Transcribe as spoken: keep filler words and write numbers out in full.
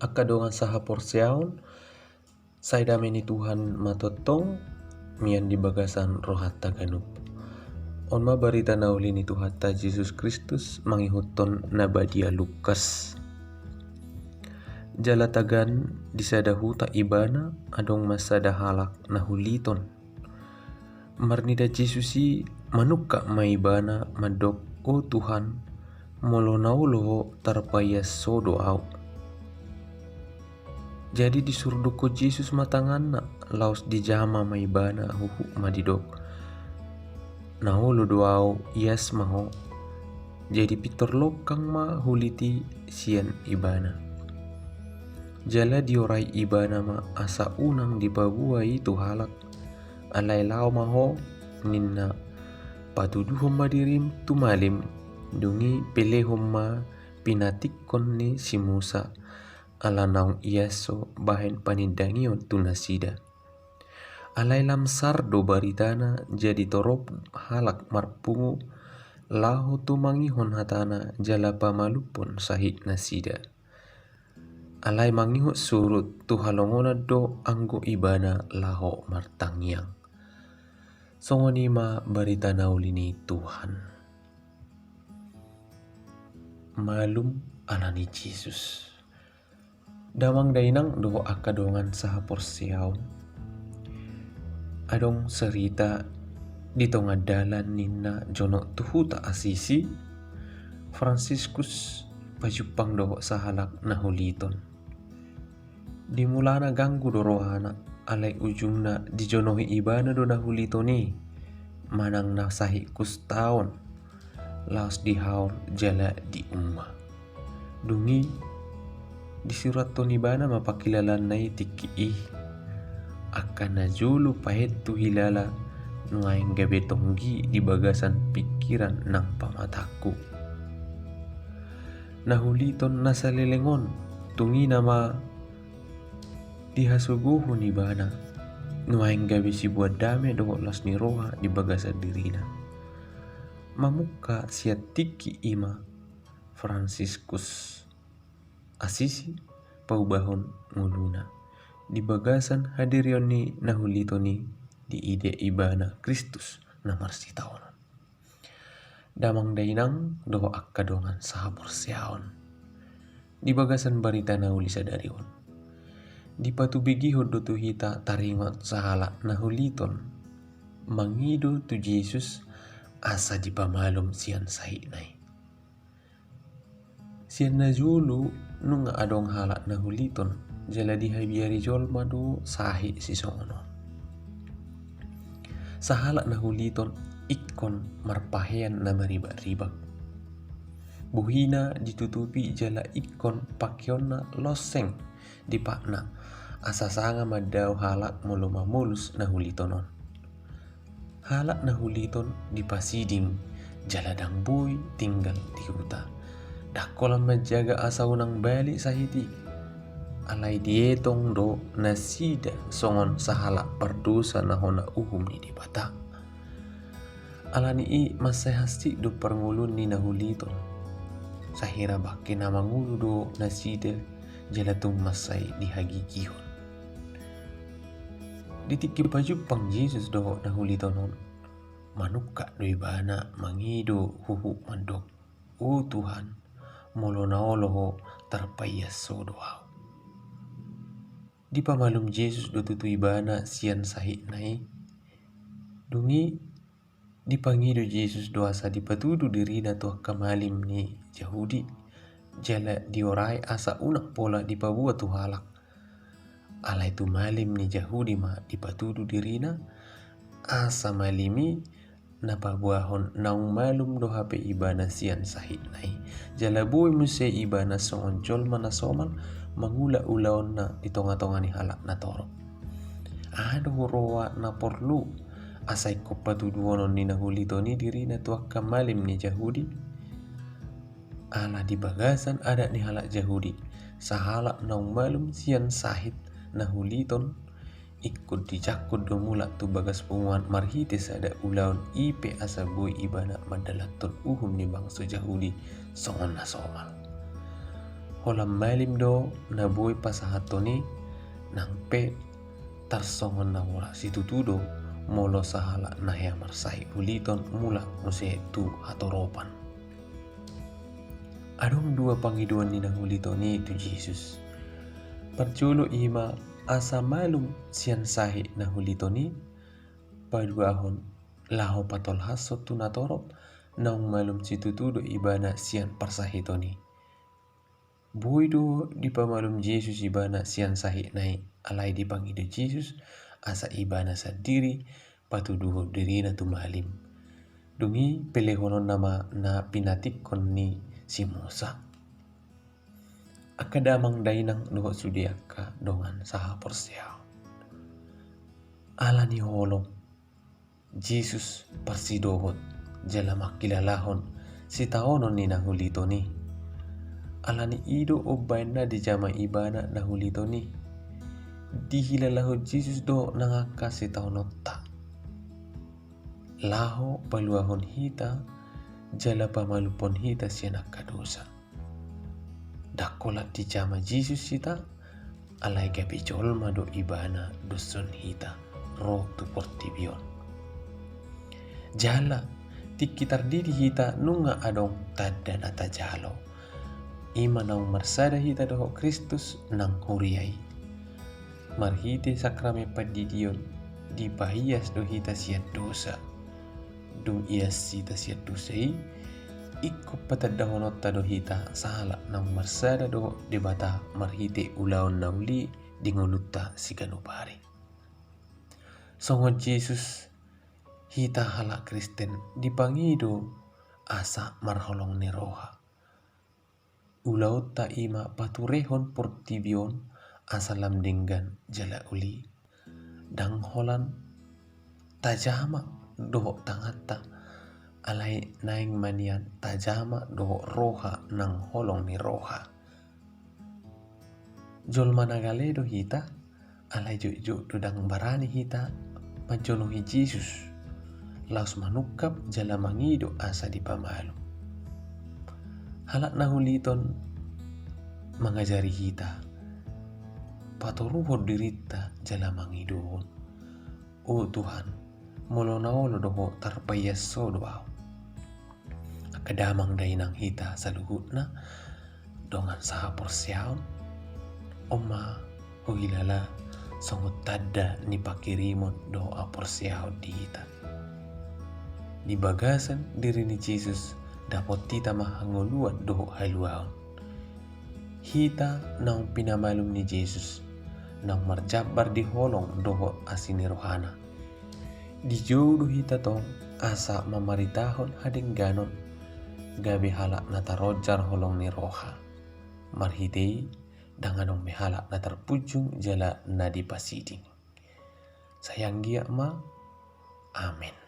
Angka dongan sahaporseaon, sai dame ni Tuhan ma tongtong mian di bagasan rohanta ganup. On ma barita na uli ni Tuhanta Jesus Kristus mangihuthon na badia Lukas. Jala tagan di sada huta ibana adong ma sada halak na huliton. Marnida Jesus i manungkap ma ibana mandok, "O Tuhan, molo na olo ho tarpaias ho do ahu." Jadi disurdukkon Jesus ma tanganna, laos dijama ma ibana huhut ma didok, "Na olo do ahu, ias ma ho." Jadi pintor longkang ma hulit i sian ibana. Jala diorai ibana ma asa unang dipaboa i tu halak. Alai laho ma ho, ninna, patuduhon ma dirim tu malim, dung i pelehon ma pinatikkon ni si Musa, ala naung ias ho bahen panindangion tu nasida. Alai lam sar do baritana, jadi torop halak marpungu laho tumangihon hatana jala pamalumhon sahit nasida. Alai mangihut surut tu halongonan do anggo ibana laho martangiang. Songon i ma barita na uli ni Tuhan. Malum ala ni Jesus. Damang dainang dohot angka dongan sahaporseaon. Adong cerita di tonga dalan ninna jonok tu huta Asisi, Fransiskus pajumpang dohot sahalak na huliton. Di mulana ganggu do rohana, alai ujungna dijonohi ibana do na huliton i, manang na sahit kusta on, laos dihaor jala diumma. Dung i disurathon ibana ma pangkilalaanna i tingki i. Angka na jolo paet tu hilala, nuaeng gabe tonggi di bagasan pingkiran nang pamatangku. Na huliton na saleleng on, tung i nama dihasogohon ibana, nuaeng gabe sibuat dame dohot las ni roha di bagasan dirina. Mamungka sian tingki i ma Fransiskus Asisi paubahon ngoluna. Di bagasan hadirion ni na huliton i diida ibana Kristus na marsitaonon. Damang dainang dohot angka dongan sahaporseaon. Di bagasan barita na uli sadari on, dipatubegihon do tu hita taringot sahalak na huliton mangido tu Jesus asa dipamalum sian sahitna i. Sian na jolo nunga adong halak na huliton, jala dihabiari jolma do sahit sisongon on. Sahalak na huliton ingkon marpahean na maribak-ribak. Bohina ditutupi jala ingkon pakeonna loseng di patna, asa sanga mandao halak molo mamolus na huliton on. Halak na huliton dipasiding, jala ndang boi tinggal di huta. Ndang holan manjaga asa unang balik sahit i. Alai dietong do nasida songon sahalak pardosa na hona uhum ni Debata. Ala ni i mansai hansit do parngoluon ni na huliton. Sahira bangke na mangolu do nasida, jala tung mansai dihagigihon. Di tingki pajumpang Jesus dohot na huliton on, manungkap do ibana mangido huhut mandok, "O Tuhan, molo na olo ho tarpaias ho do ahu." Dipamalum Jesus do tutu ibana sian sahitna i. Dung i dipangido Jesus do asa dipatudu dirina tu angka malim ni Jahudi, jala diorai asa unang pola dipaboa tu halak. Alai tu malim ni Jahudi ma dipatudu dirina, asa malim i na paboahon naung malum do hape ibana sian sahitna i. Jala boi muse ibana songon jolma na somal mangula ulaonna di tonga-tonga ni halak na torop. Aha do huroha na porlu asa ingkon patuduhonon ni na huliton i dirina tu angka malim ni Jahudi? Ala di bagasan adat ni halak Jahudi, sahalak naung malum sian sahit na huliton ingkon dijangkon do mulak tu bagas punguan marhite sada ulaon, i pe asa boi ibana mandalanhon uhum ni bangso Jahudi songon na somal. Holan malim do na boi pasahathon i, nang pe tarsongon na mora situtu do molo sahalak na hea marsahit uliton mulak muse tu hatoropan. Adong dua pangidoan ni na uliton i tu Jesus. Parjolo i ma asa malum sian sahit na uliton i, paduahon laho patolhashon tu natorop naung malum situtu do ibana sian parsahiton i. Boi do dipamalum Jesus ibana sian sahitna i, alai dipangido Jesus asa ibana sandiri patuduhon dirina tu malim. Dung i pelehononna ma na pinatikkon ni si Musa. Angka damang dainang dohot sude angka dongan sahaporseaon. Ala ni holong Jesus parsidohot jala mangkilalahon sitaonon ni na uliton i. Ala ni i do umbahen na dijama ibana na uliton i. Dihilalahon Jesus do nang angka sitaononta. Laho paluahon hita jala pamalumhon hita sian angka dosa. Ndang holan dijama Jesus hita, alai gabe jolma do ibana doshon hita ro tu portibi on. Jala tingki tardidi hita nunga adong tanda na tajalo. I ma naung marsada hita dohot Kristus nang huria i. Marhite sakramen pandidion dipaias do hita sian dosa. Dung ias hita sian dosa i, ingkon patandahononta do hita sahalak naung marsada dohot Debata marhite ulaon na uli di ngolunta siganup ari. Songon Jesus, hita halak Kristen dipangido asa marholong ni roha. Ulaonta i ma paturehon portibi on asa lam denggan jala uli. Ndang holan tajama dohot tanganta, alai naeng ma nian tajama dohot roha nang holong ni roha. Jolma na gale do hita, alai jotjot do ndang barani hita manjonohi Jesus laos manungkap jala mangido asa dipamalum. Halak na uliton mangajari hita patoruhon dirinta jala mangidohon, "O Tuhan, molo na olo do Ho, tarpaias Ho do ahu." Angka damang dainang hita saluhutna, dongan sahaporseaon, on ma huhilala songon tanda ni panghirimon dohot haporseaon di hita. Di bagasan diri ni Jesus dapot hita ma hangoluan dohot haluaon. Hita naung pinamalum ni Jesus, naung marjambar di holong dohot asi ni rohana. Dijou do hita tong asa mamaritahon hadengganon, gabe halak na taronjar holong ni roha. Marhite i ndang adong be halak na tarpunjung jala na dipasiding. Sai anggiat ma. Amen.